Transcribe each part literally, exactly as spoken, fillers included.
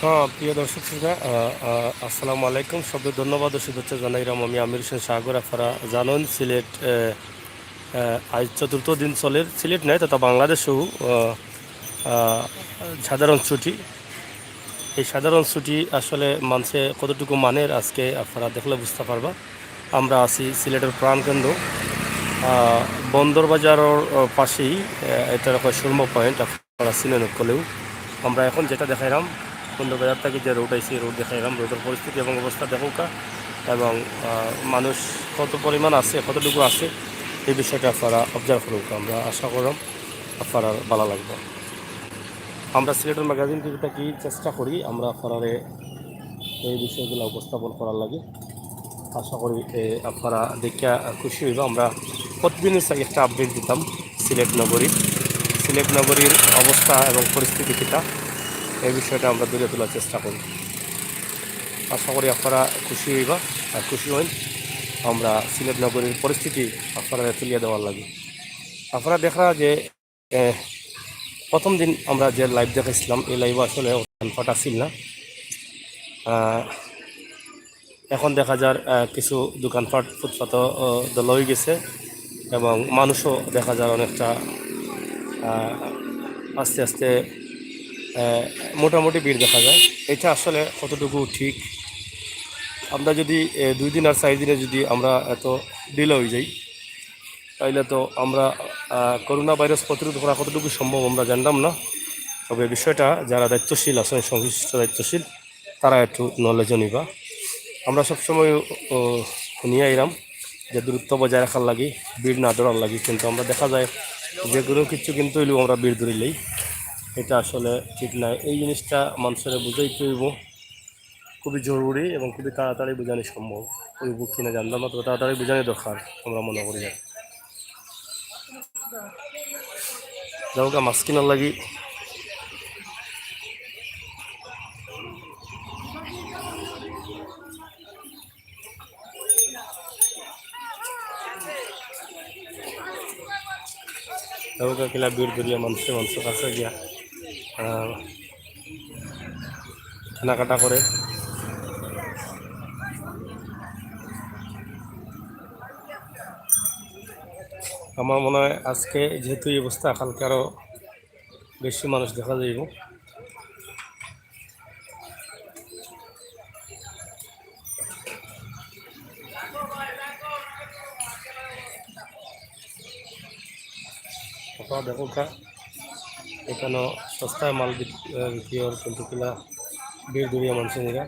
হ্যাঁ, প্রিয় দর্শক শ্রোতা, আহ, আহ, আসসালামু আলাইকুম। সবরে ধন্যবাদ ও শুভেচ্ছা জানাইরাম আমি আমির হোসেন সাগর। আপনারা জানইন সিলেট, আহ, আহ, আজ চতুর্থ দিন চলের, সিলেট নায়, তথা বাংলাদেশেও, আহ, আহ, সাধারণ ছুটি। এই সাধারণ ছুটি আসলে মানষে কতটুকু মানের, আজকে আপনারা দেখলে বুঝতা পারবা। আমরা আছি সিলেটর প্রাণকেন্দ্র, আহ, বন্দর বাজারর, আহ, পাশেই, আহ, এটারে কয় সুরমা পয়েন্ট। আপনারা চিনইন অকলেউ। আমরা এখন যেটা দেখাইরাম, বন্দর বাজার থাকি যে রোড আইছে, এই রোড দেখাইরাম, রোডর পরিস্থিতি এবং অবস্থা দেখউক্কা, এবং, আহ, মানুষ কত পরিমাণ আছে, কতটুকু আছে, এই বিষয়টা আপনারা observe করউক্কা। আমরা আশা কররাম আপনারার ভালা লাগবো। আমরা সিলেটর ম্যাগাজিন টিভি থাকি চেষ্টা করি আমরা আপনারারে এই বিষয়গুলা উপস্থাপন করার লাগি। আশা করি, এ, আপনারা দেখিয়া খুশি অইবা। আমরা প্রতিদিনই চাই একটা update দিতাম সিলেট নগরীর, সিলেট নগরীর অবস্থা এবং পরিস্থিতি কিতা, এই বিষয়টা আমরা তুলিয়া তুলার চেষ্টা করি। আশা করি আপনারা খুশি অইবা আর খুশি অইন আমরা সিলেট নগরীর পরিস্থিতি আপনারারে তুলিয়া দেওয়ার লাগি। আপনারা দেখরা যে এ, প্রথম দিন আমরা যে live দেখাইছিলাম, এই live আসলে দোকানপাট আছিল না। আহ, এখন দেখা যার, আহ, কিছু দোকানপাট ফুটপাতও, আহ, দলা অই গেছে এবং মানুষও দেখা যার অনেকটা, আহ, আস্তে আস্তে, আহ, মোটামুটি ভিড় দেখা যায়। এটা আসলে কতটুকু ঠিক? আমরা যদি, এ, দুই দিন আর চাইর দিনে যদি আমরা এত ঢিলা অই যাই, তাইলে তো আমরা, আহ, করোনা ভাইরাস প্রতিরোধ করা কতটুকু সম্ভব আমরা জানতাম না। তবে বিষয়টা যারা দায়িত্বশীল আছেন, সংশ্লিষ্ট দায়িত্বশীল, তারা একটু knowledge নিবা। আমরা সবসময়, ও, হুনিয়া আইরাম যে দূরত্ব বজায় রাখার লাগি, ভিড় না ধরার লাগি, কিন্তু আমরা দেখা যায় যে কোনো কিছু কিন্তু অইলেও আমরা ভিড় ধরিলাই, এটা আসলে ঠিক নায়। এই জিনিসটা মানুষরে বুঝাইতে অইবো। খুবই জরুরি এবং খুবই তাড়াতাড়ি বুঝানি সম্ভব। অইবো কিনা জানতাম না, তবে তাড়াতাড়ি বুঝানি দরকার, আমরা মনে করি আর। যাউক্কা মাছ কিনার লাগি। যাউক্কা কিলা ভিড় ধরিয়া মানষে মানষর কাছে গিয়া, আহ, কেনাকাটা করে। আমার মনে হয় আজকে যেহেতু এই অবস্থা, কালকে আরো বেশি মানুষ দেখা যাইবো। আপনারা দেখউক্কা, এখানো সস্তায় মাল বিক-, আহ, বিক্রি অর, কিন্তু কিলা ভিড় ধরিয়া মানষে নিরা।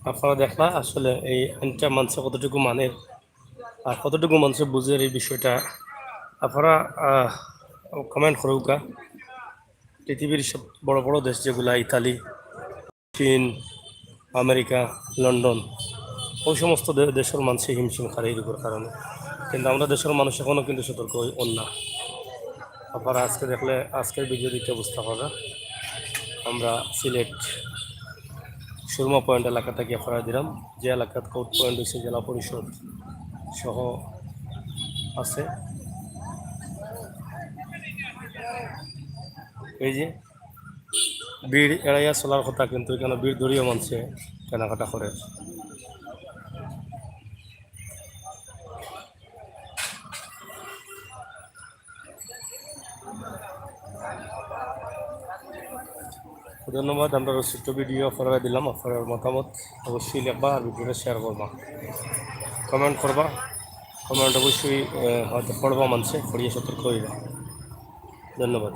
আপনারা দেখলা আসলে এই আইনটা মানষে কতটুকু মানের আর কতটুকু মানষে বুঝের এই বিষয়টা। আপনারা, আহ, comment করউক্কা। পৃথিবীর সব বড় বড় দেশ যেগুলা, ইতালি, চীন, আমেরিকা, লন্ডন, ওই সমস্ত দে-, দেশর মানষে হিমশিম খার এই রোগর কারণে, কিন্তু আমরা দেশর মানুষ এখনো কিন্তু সতর্ক অই-, অর না। আপনারা আজকে দেখলে, আজকের ভিডিও দেখে বুঝতা পারবা। আমরা সিলেট সুরমা পয়েন্ট এলাকা থাকি আপনারারে দিলাম, যে এলাকাত কোর্ট পয়েন্ট অইছে জেলা পরিষদ সহ আছে। এই যে ভিড় এড়াইয়া চলার কথা, কিন্তু এখানো ভিড় ধরিয়া মানষে কেনাকাটা করের। ধন্যবাদ। আমরা ছোট্ট ভিডিও আপনারারে দিলাম, আপনারার মতামত অবশ্যই লেখবা আর ভিডিওটা শেয়ার করবা, কমেন্ট করবা। কমেন্ট অবশ্যই আহ, হয়তো পড়বা মানষে, পড়িয়া সতর্ক অইবা। ধন্যবাদ।